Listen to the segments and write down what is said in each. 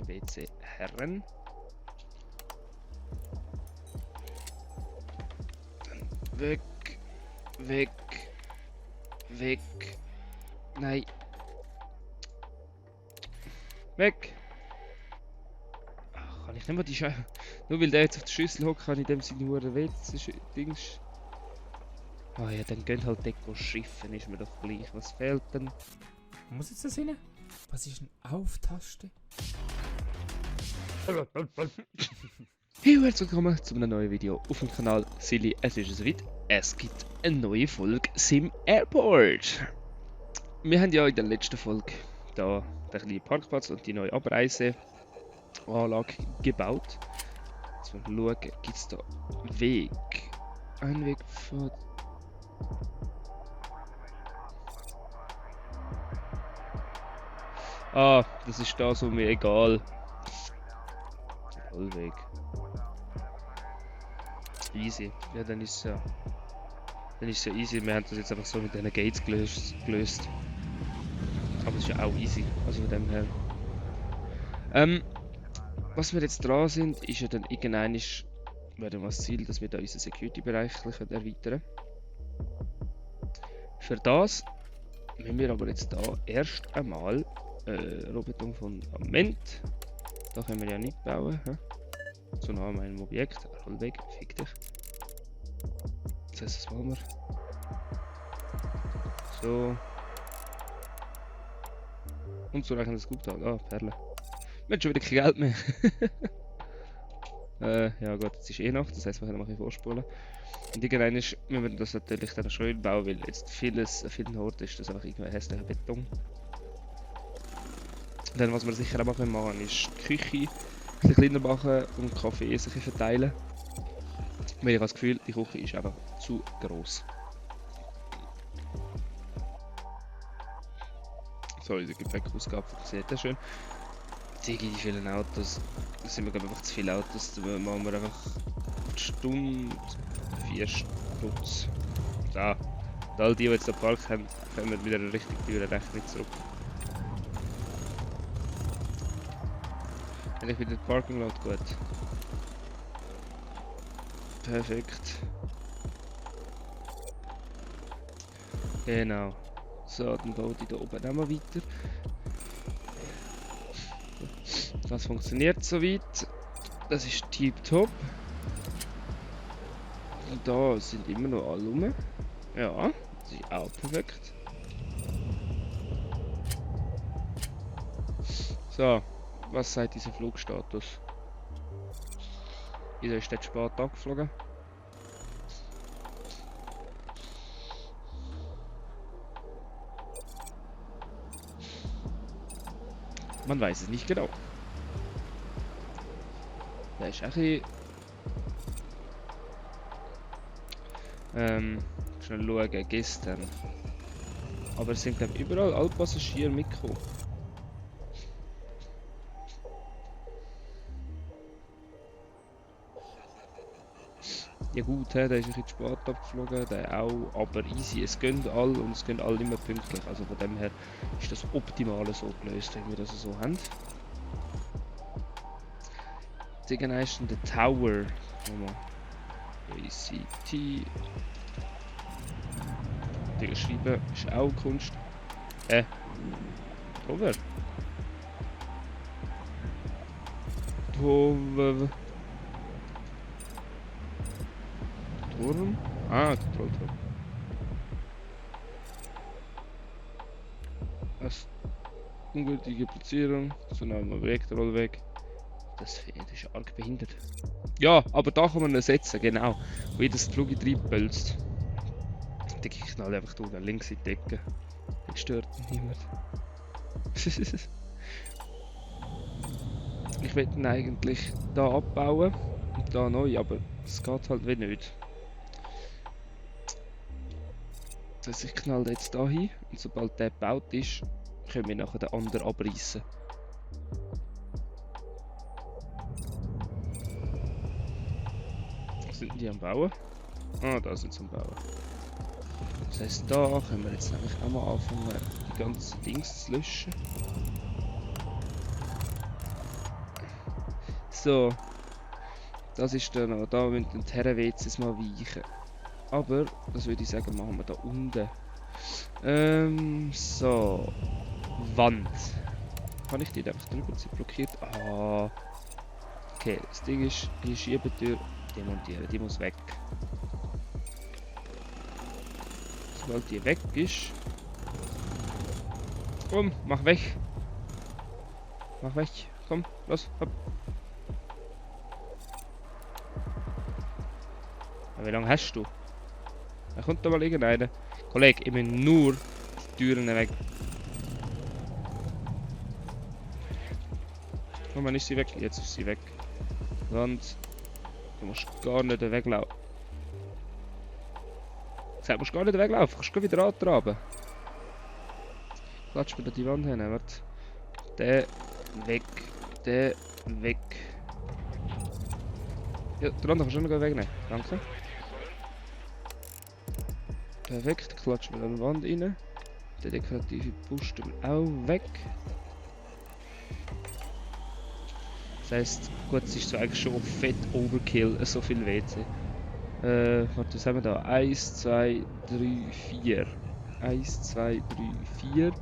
WC Herren. Dann weg. Weg. Weg. Nein. Weg. Ach, kann ich nicht mal die Scheiße. Nur weil der jetzt auf der Schüssel hockt, kann ich dem seine Uhr Dings. Ah ja, dann gehen halt Deko schiffen, ist mir doch gleich. Was fehlt denn? Muss jetzt das rein? Was ist eine Auf-Taste? Hey, herzlich willkommen zu einem neuen Video auf dem Kanal Silly. Es ist soweit. Es gibt eine neue Folge Sim Airport. Wir haben ja in der letzten Folge da den kleinen Parkplatz und die neue Abreiseanlage gebaut. Jetzt wollen wir schauen, gibt es da einen Weg? Ein Weg von... Ah, das ist da so mir egal. Vollweg. Easy. Ja, dann ist ja easy. Wir haben das jetzt einfach so mit diesen Gates gelöst. Aber es ist ja auch easy. Also von dem her. Was wir jetzt dran sind, ist ja dann irgendwann wäre das Ziel, dass wir da unseren Security-Bereich erweitern. Für das müssen wir aber jetzt da erst einmal Roboter von Fundament. Da können wir ja nicht bauen. So nah an meinem Objekt. Roll weg, fick dich. Das heißt, das wollen wir. So. Und so rechnen das gut an. Ah, Perle. Wir haben schon wieder kein Geld mehr. Ja gut, jetzt ist eh Nacht, das heisst, wir können noch ein bisschen vorspulen. Und irgendwann müssen wir das natürlich dann schön bauen, weil jetzt an vielen Orten ist das einfach irgendwie hässlicher Beton. Dann, was wir sicher auch machen können, ist die Küche ein bisschen kleiner machen und die Kaffee ein bisschen verteilen. Weil ich habe das Gefühl, die Küche ist einfach zu gross. So, unser Gepäckausgabe funktioniert ja schön. Die vielen Autos, da sind wir glaube ich einfach zu viele Autos, da machen wir einfach eine Stunde 4 Stutz. Da. Und all die jetzt da Park haben, kommen wieder eine richtig teure Rechnung zurück. Eigentlich wieder der Parking Lot gut. Perfekt. Genau. So, dann baue ich da oben auch mal weiter. Das funktioniert soweit. Das ist tiptop. Und da sind immer noch alle rum. Ja, das ist auch perfekt. So, was sagt dieser Flugstatus? Wieso ist der spät angeflogen? Man weiß es nicht genau. Da ist ein bisschen... schnell schauen, gestern. Aber es sind glaube ich überall alle Passagiere mitgekommen. Ja gut, der ist ein bisschen spät abgeflogen, der auch, aber easy. Es gehen alle und es gehen alle immer pünktlich. Also von dem her ist das Optimale so gelöst, wenn wir das so haben. Irgendwann ist der Tower. ACT. Digga, schreiben ist auch Kunst. Tower. Tower. Turm? Ah, Kontrollturm. Das ungültige Platzierung. So nehmen wir weg, Roll weg. Das ist arg behindert. Ja, aber da kann man ihn setzen, genau. Wo jedes Flug reinpölzt. Ich knall einfach da links in die Ecke. Das stört niemand. Ich will ihn eigentlich da abbauen und da neu, aber es geht halt wie nicht. Das heisst, ich knall den jetzt da hin und sobald der gebaut ist, können wir nachher den anderen abreißen. Sind die am Bauen? Ah, da sind sie am Bauen. Das heisst, da können wir jetzt nämlich auch mal anfangen, die ganzen Dings zu löschen. So. Das ist dann noch. Da müssen die Herren-WCs mal weichen. Aber, das würde ich sagen, machen wir da unten. So. Wand. Kann ich die einfach drüber? Sie blockiert. Ah. Okay, das Ding ist, die Schiebetür demontieren. Die muss weg. Sobald die weg ist. Komm, mach weg. Mach weg. Komm, los, hopp. Wie lange hast du? Da kommt da mal irgendeiner. Kollege, ich muss nur die Türen weg. Komm, wann ist sie weg? Jetzt ist sie weg. Wand. Du musst gar nicht weglaufen. Du musst gar nicht weglaufen. Du kannst wieder antraben. Klatsch mir da die Wand hin. Warte. Der weg. Der weg. Ja, der andere kannst du noch wegnehmen. Danke. Perfekt. Klatsch mir da die Wand rein. Der dekorative Busch auch weg. Das heisst, gut, es ist so eigentlich schon fett Overkill, so viel WC. Warte, was haben wir da? 1, 2, 3, 4. 1, 2, 3, 4.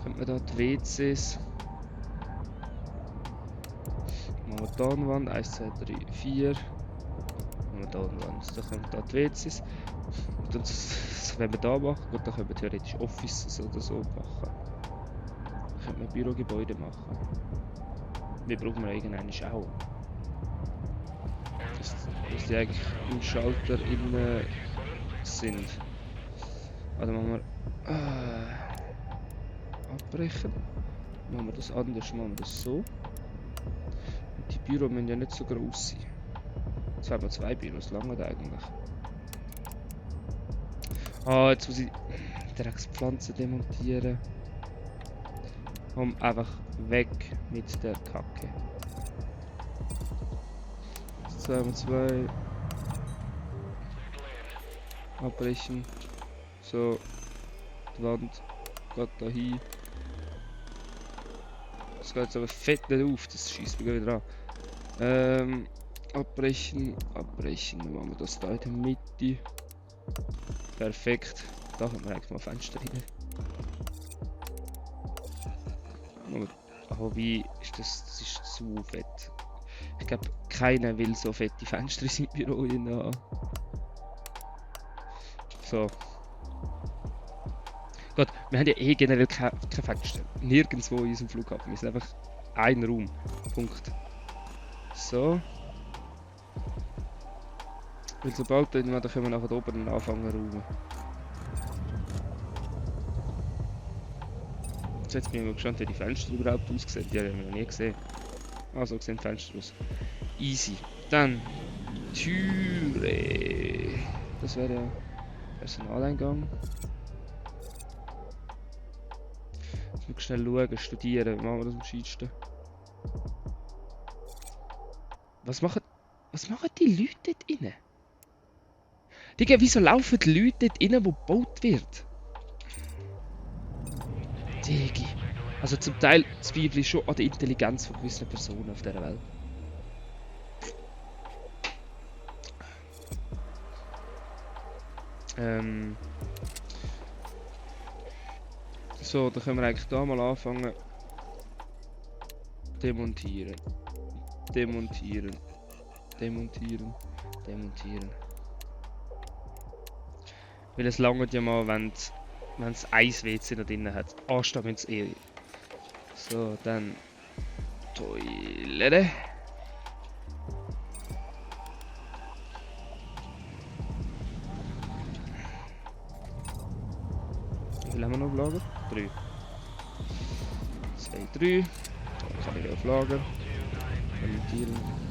Könnte man da die WCs. Machen wir da eine Wand. 1, 2, 3, 4. Machen wir da eine Wand. Dann kommen da die WCs. Und dann, wenn wir da machen, gut, dann können wir theoretisch Offices oder so machen. Dann können wir Bürogebäude machen. Wie brauchen wir eigentlich auch? Dass die eigentlich im Schalter innen sind. Also machen wir abbrechen. Machen wir das anders, machen wir das so. Und die Büros müssen ja nicht so groß sein. Jetzt haben wir 2 Büros, lange eigentlich. Ah, jetzt muss ich direkt die Pflanzen demontieren. Komm einfach weg mit der Kacke. 2 abbrechen. So, die Wand geht da hin. Das geht jetzt aber fett nicht auf, das schießt mich wieder an. Abbrechen, abbrechen. Dann machen wir das da in der Mitte. Perfekt. Da haben wir eigentlich mal Fenster rein. Aber wie ist das ist zu fett. Ich glaube, keiner will so fette Fenster in seinem Büro haben. So. Gut, wir haben ja eh generell kein Fenster. Nirgendwo in unserem Flughafen. Wir sind einfach ein Raum. Punkt. So. Weil sobald dann können wir nachher oben anfangen zu räumen. Jetzt bin ich mal gespannt, wie die Fenster überhaupt aussehen. Die haben wir noch nie gesehen. Ah, so sehen die Fenster aus. Easy. Dann Türe. Das wäre der Personaleingang. Jetzt muss ich schnell schauen, studieren. Machen wir das am gescheitsten. Was machen die Leute dort innen? Digga, wieso laufen die Leute dort innen, wo gebaut wird? Digi. Also zum Teil zweifle ich schon an der Intelligenz von gewissen Personen auf dieser Welt. So, dann können wir eigentlich da mal anfangen. Demontieren. Demontieren. Demontieren. Demontieren. Weil es langt ja mal, wenn es ein WC noch drin hat. Anstehen müssen es eh. So, dann Toilette. Wie viel haben wir noch auf Lager? 3. 2, 3. Dann kann ich auf Lager. Demontieren.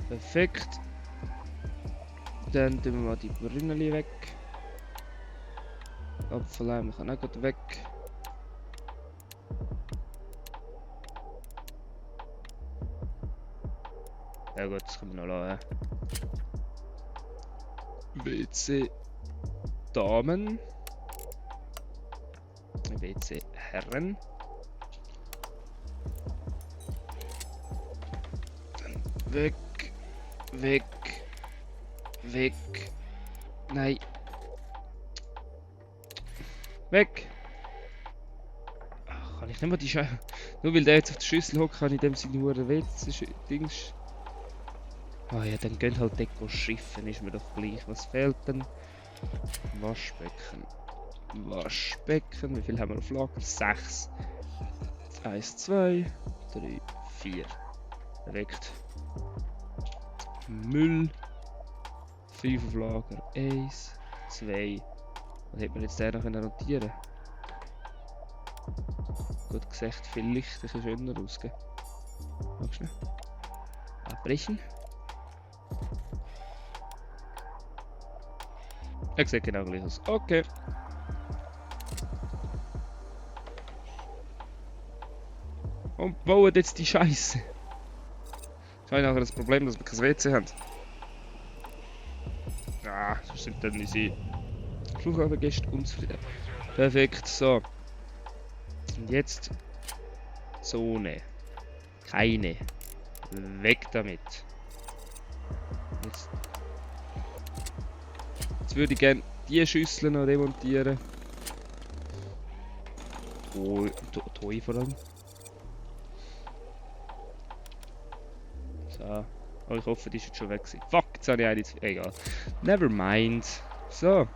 Perfekt. Dann tun wir mal die Brünneli weg. Apfeleimer kann auch gut weg. Ja gut, das können wir noch lassen. WC Damen. WC-Herren. Weg. Weg. Weg. Nein. Weg. Ach, kann ich nicht mal die Scheiße. Nur weil der jetzt auf der Schüssel hockt, kann ich dem seine Huren WC-Dings. Ah ja, dann gehen halt Deko schiffen, ist mir doch gleich. Was fehlt denn? Waschbecken. Waschbecken, wie viel haben wir auf Lager? 6. 1, 2, 3, 4. Perfekt. Müll. 5 auf Lager. 1, 2. Was hätte man jetzt da noch notieren können? Gut gesagt, vielleicht ein bisschen schöner ausgehen. Magst du nicht? Abbrechen. Er sieht genau gleich aus. Okay. Und bauen jetzt die Scheiße. Ich habe nachher das Problem, dass wir kein WC haben. Ah, sonst sind dann unsere Flughafengäste unzufrieden. Perfekt, so. Und jetzt Zone. Keine. Weg damit. Jetzt würde ich gerne die Schüsseln noch demontieren. Toi vor allem. So. Oh, ich hoffe, die ist jetzt schon weg gewesen. Fuck, jetzt habe ich eine zu... Egal. Never mind. So.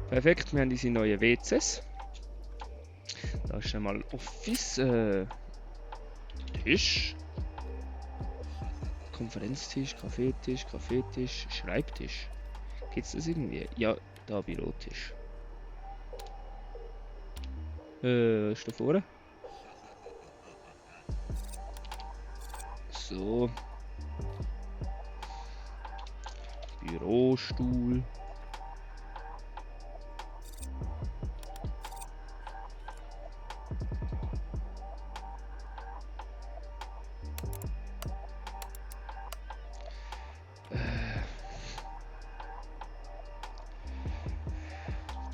Perfekt, wir haben diese neuen WCs. Da ist schon mal Office. Tisch. Konferenztisch, Kaffeetisch, Schreibtisch. Gibt's das irgendwie? Ja, da Bürotisch. Was ist da vorne? So. Bürostuhl.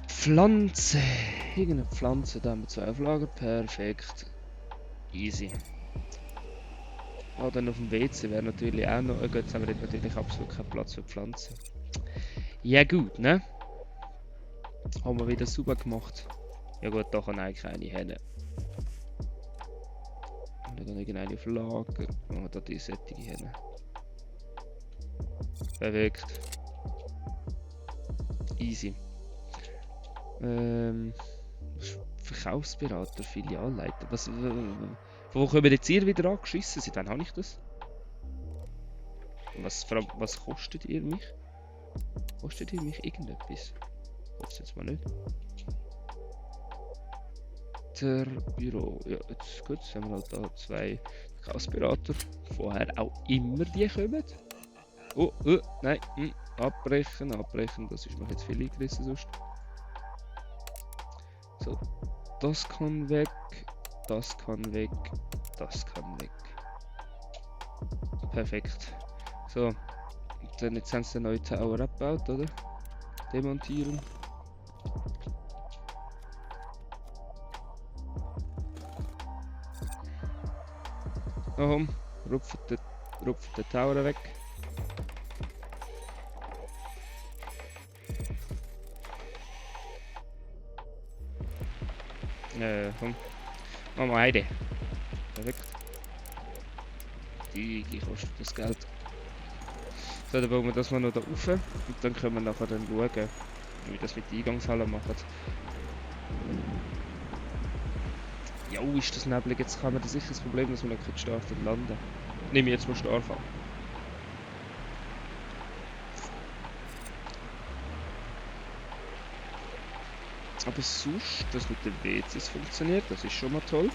Pflanze. Irgendeine Pflanze da mit 2 Auflager. Perfekt. Easy. Ah, dann auf dem WC wäre natürlich auch noch. Gut, jetzt haben wir natürlich absolut keinen Platz für Pflanzen. Ja, gut, ne? Haben wir wieder super gemacht. Ja, gut, da kann eigentlich keine hin. Und dann irgendeine auf Lager. Machen wir da die sättige hin. Perfekt. Easy. Verkaufsberater, Filialleiter. Wo kommen jetzt ihr wieder angeschissen? Seit wann habe ich das? Was kostet ihr mich? Kostet ihr mich irgendetwas? Kostet jetzt mal nicht. Der Büro. Ja, jetzt gut. Jetzt haben wir halt da 2 Verkaufsberater. Vorher auch immer die kommen. Oh, nein. Abbrechen. Das ist mir jetzt viel eingerissen sonst. So, das kann weg, das kann weg, das kann weg. Perfekt. So, dann jetzt haben sie den neuen Tower abgebaut, oder? Demontieren. Komm, rupft den Tower weg. Komm. Machen wir eine. Perfekt. Die kostet das Geld. So, dann bauen wir das mal noch da rauf. Und dann können wir nachher dann schauen, wie wir das mit der Eingangshalle machen. Ja, ist das neblig. Jetzt haben wir sicher das Problem, dass wir noch nicht starten und landen. Nehme ich jetzt mal stark an. Aber sonst, dass mit den WCs funktioniert, das ist schon mal toll.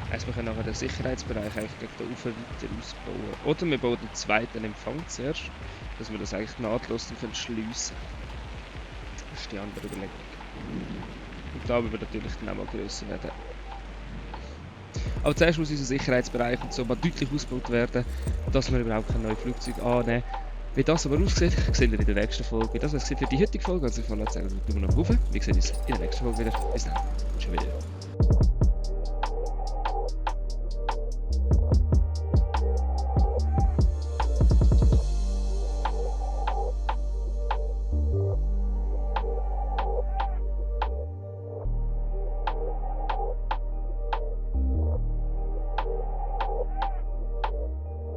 Also wir können nachher den Sicherheitsbereich eigentlich gegen den Ufer weiter ausbauen. Oder wir bauen den zweiten Empfang zuerst, dass wir das eigentlich nahtlos schliessen können. Das ist die andere Überlegung. Und da wird natürlich dann auch mal grösser werden. Aber zuerst muss unser Sicherheitsbereich und so mal deutlich ausgebaut werden, dass wir überhaupt kein neues Flugzeug annehmen. Wie das aber aussieht, sehen wir in der nächsten Folge. Das war es für die heutige Folge. Also ich fange jetzt nur noch auf. Wir sehen uns in der nächsten Folge wieder. Bis dann. Schon wieder.